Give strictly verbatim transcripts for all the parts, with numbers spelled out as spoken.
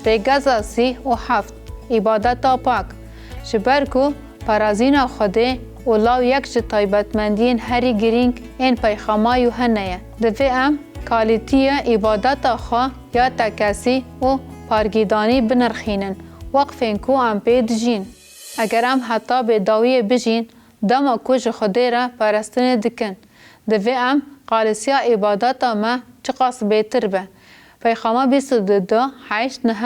Rêgeza sî û heft, Îbadeta pak. Ji ber ku parazîna Xwedê û law yek ji taybetmendiyên herî girîng ên peyxama Yuhenne ye, divê em kalîtiya îbadeta xwe ya tekesî û pargîdanî binirxînin, weqfên ku em pê dijîn. Eger em heta bêdawiyê bijîn, dema ku ji Xwedê re perestinê dikin, divê em qalisiya îbadeta me çiqas bêtir be. Peyxama bîst û du heşt neh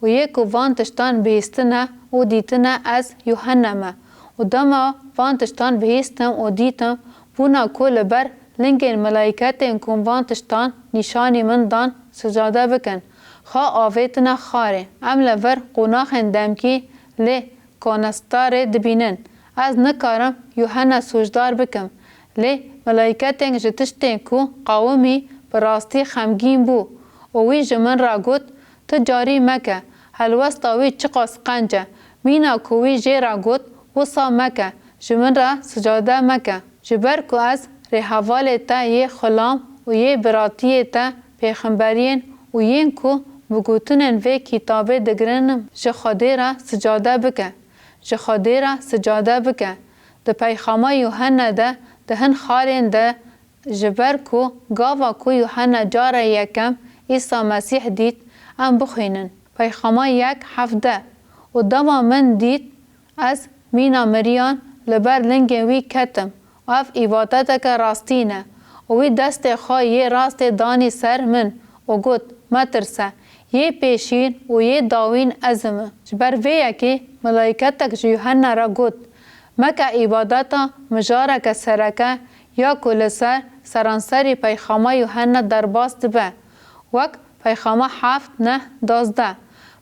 û yê ku van tiştan bihîstine û dîtine ez Yuhanna me. Û dema van tiştan bihîstim û dîtim, bûna ku li ber lingên milayketên ku van tiştan nîşanî min dan sicade bikin, xwe avêtine xarê. Em li vir qonaxên demkî lê konestarê dibînin. Ez nikarim Yuhanna sûcdar bikim, lê milayketên ji tiştên ku qawimî bi rastî xemgîn bû û wî ji min re got, Tu carî meke, helwesta wî çiqas qenc e. Mîna ku wî jê re got, Wisa meke, ji min re sicade meke. Ji ber ku ez rêhevalê te yê xulam û yê biratiyê te pêxemberiyên û yên ku bi gotinên vê kitabê digirin im, ji Xwedê re sicade bike. Ji Xwedê re sicade bike. Di peyxama Yuhanna de, di hin xalên de, ji ber ku gava ku Yuhanna cara yekem Îsa Mesîh dît, em bixwînin. Peyxama yek hevdeh, Û dema min dît, ez mîna miriyan li ber lingên wî ketim û ev îbadeteke rastî ne. Û wî destê xwe yê rastê danî ser min û got, Metirse, yê pêşîn û yê dawîn ez im. Ji ber vê yekê milayketek ji Yuhanna re got, Meke îbadeta mijareke sereke ya ku li ser seranserî peyxama Yuhanna derbas dibe, wek peyxama heft neh dozdeh.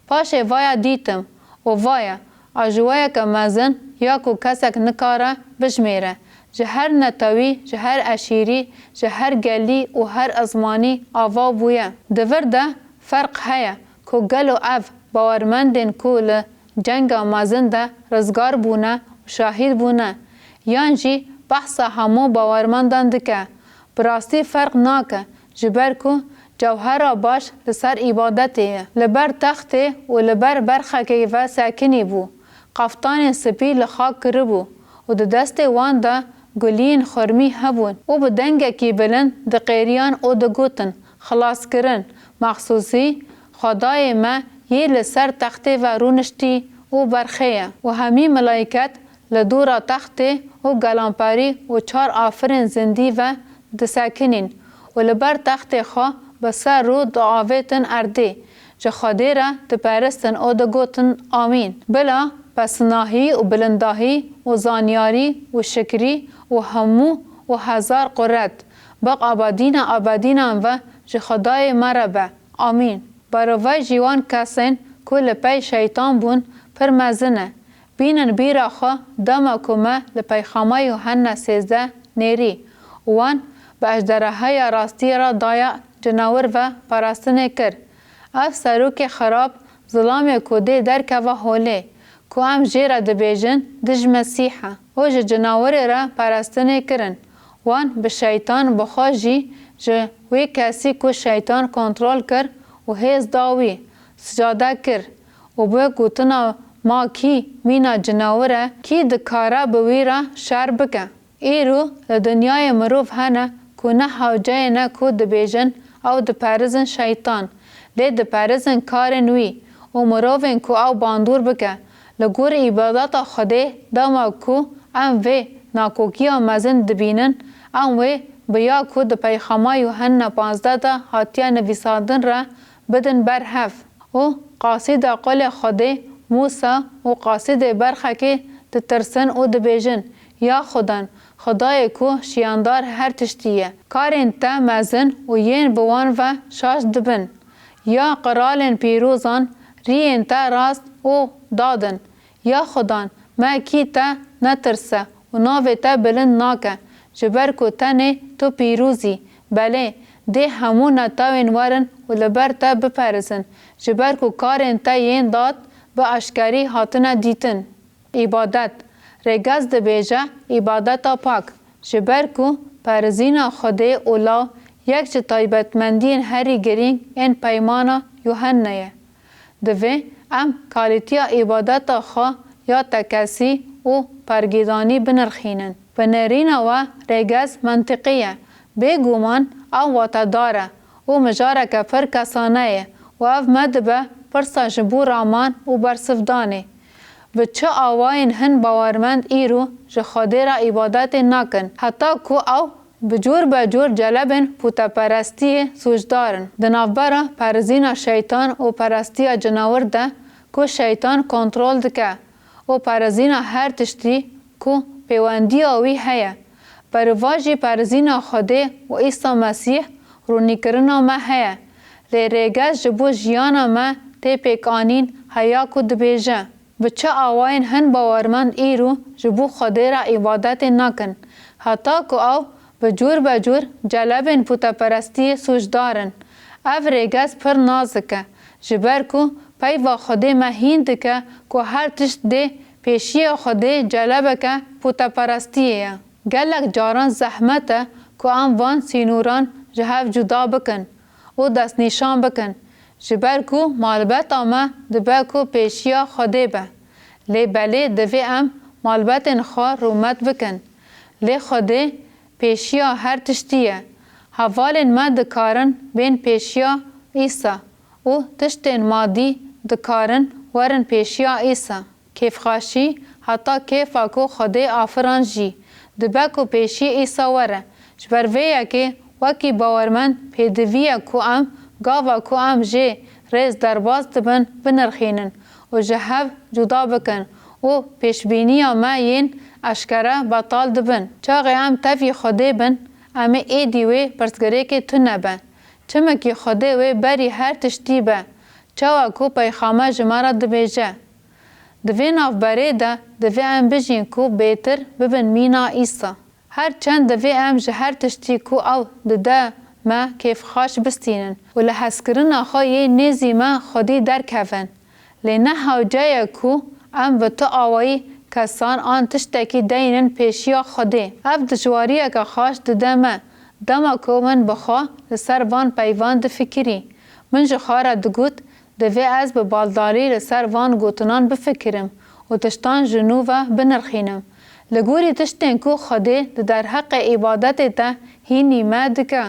Paşê vaya dîtim û vaye, ajiwayeke mezin ya ku kesek nikare bijmêre, ji her netewî, ji her eşîrî, ji her gelî û her ezmanî ava bûye. Di vir de ferq heye ku gelo ev bawermendên ku li cenga mezin de rizgar bûne û şahîd bûne, yan jî behsa hemû bawermendan dike. Bi rastî ferq nake, ji ber ku cewhera baş li ser îbadetê ye. Li ber textê û li ber berxekê ve sekinî bû. Qeftanên spî li xak kiribû û di destê wan de guliyên xurmî hebûn û bi dengekî bilind diqêriyan û digotin, Xilaskirin, mexsûsî, Xwedayê me yê li ser textê ve rûniştî û berxê ye. Û hemî milayket li dora textê û gelamperî û çar afirên zindî ve disekinîn û li ber textê xwe bi ser rû diavêtin erdê, ji Xwedê re diperistin û digotin, Amîn. Bila pesinahî û bilindahî û zanyarî û şikrî û hemû û hezar quret, bi abadîna abadînan ve ji Xwedayê me re be. Amîn. Berovajî wan kesên ku li pey şeytan bûn pir mezin e. Bînin bîra xwe dema ku me li peyxama Yuhanna sêzdeh nêrî û wan bi ejdereheya rastiyê re daya cinawir ve parastinê kir. Ev serokê xerab zilamê ku dê derkeve holê, ku em jê re dibêjin dij Mesîh e û ji cinawirê re parastinê kirin. Wan bi şeytan bi xwe jî ji wê kesî ku şeytan kontrol kir û hêz da wî, sicade kir û bi gotina, Ma kî mîna cinawir e, kî dikare bi wî re şer bike? Îro li dinyayê mirov hene ku ne hewceyê ne ku dibêjin ew diperizin şeytan, lê diperizin karên wî û mirovên ku ew bandor bike. Li gor îbadeta Xwedê, dema ku em vê nakokiya mezin dibînin, em wê bi ya ku di peyxama Yuhanna panzdeh de hatiye nivîsandin re bidin ber hev. Û qasîda qolê Xwedê, Mûsa û qasîdê berxekê ditirsin û dibêjin, Ya Xudan, Xwedayê ku şiyandar her tiştî ye, karên te mezin û yên bi wan ve şaş dibin. Ya qiralên pîrozan, riyên te rast û dad in. Ya Xudan, me kî te netirse û navê te bilind nake, ji ber ku tenê tu pîroz î. Belê, dê hemû netewên werin û li ber te biperizin, ji ber ku karên te yên dad bi eşkerî hatine dîtin. Îbadet. Rêgez dibêje, Îbadeta pak, ji ber ku perizîna Xwedê û law yek ji taybetmendiyên herî girîng ên peymana Yuhennê ye. Divê em kalîtiya îbadeta xwe ya tekesî û pergîdanî binirxînin. Bi nêrîna we rêgez mentiqî ye. Bêguman ew watedar e û mijareke pir kesane ye û ev me dibe pirsa ji bo raman û bersivdanê. Bi çi awayên hin bawermend îro ji Xwedê re îbadetê nakin, heta ku ew bi cûr be cûr celebên puteperestiyê sûcdar in. Di navbera perizîna şeytan û perestiya cinawir de ku şeytan kontrol dike û perizîna her tiştî ku pêwendiya wî heye, berovajî perizîna Xwedê û Îsa Mesîh rûnîkirina me heye. Lê rêgez ji bo jiyana me tê pêkanîn heya ku dibêje. Bi çi awayên hin bawermend îro ji bo Xwedê re îbadetê nakin, heta ku ew bi cûr be cûr celebên puteperestiyê sûcdar in. Ev rêgez pir nazik e, ji ber ku peyva Xwedê me hîn dike ku her tişt dê pêşiya Xwedê celebeke puteperestiyê ye. Gelek caran zehmet e ku em van sînoran ji hev cuda bikin û destnîşan bikin, ji ber ku malbeta me dibe ku pêşiya Xwedê be. Lê belê divê em malbetên xwe rûmet bikin. Lê Xwedê pêşiya her tiştî ye. Hevalên me dikarin bên pêşiya Îsa û tiştên madî dikarin werin pêşiya Îsa. Kêfxaşî, heta kêfa ku Xwedê afiran jî, dibe ku pêşî Îsa were. Ji ber vê yekê, wekî bawermend pêdivî ye ku em gava ku em jê rêz derbas dibin, binirxînin û ji hev cuda bikin û pêşbîniya me yên eşkere betal dibin. Çaxê em tevî Xwedê bin, em ê êdî wê pirsgirêkê tune be. Çimkî Xwedê wê berî her tiştî be. Çawa ku peyxame ji me re dibêje. Di vê navberê de divê em bijîn ku bêtir bibin mîna Îsa. Her çend divê em ji her tiştî ku ew dide me kêfxaş bistînin û li hezkirina xwe yê nêzî me xwedî derkevin. Lê ne hewce ye ku em bi tu awayî kesan an tiştekî deynin pêşiya Xwedê. Ev dijwariyeke xaş dide me, dema ku min bi xwe li ser van peyvan difikirî. Min ji xwe re digot, divê ez bi baldarî li ser van gotinan bifikirim û tiştan ji nû ve binirxînim. Li gorî tiştên ku Xwedê di derheqê îbadetê de hînî me dike.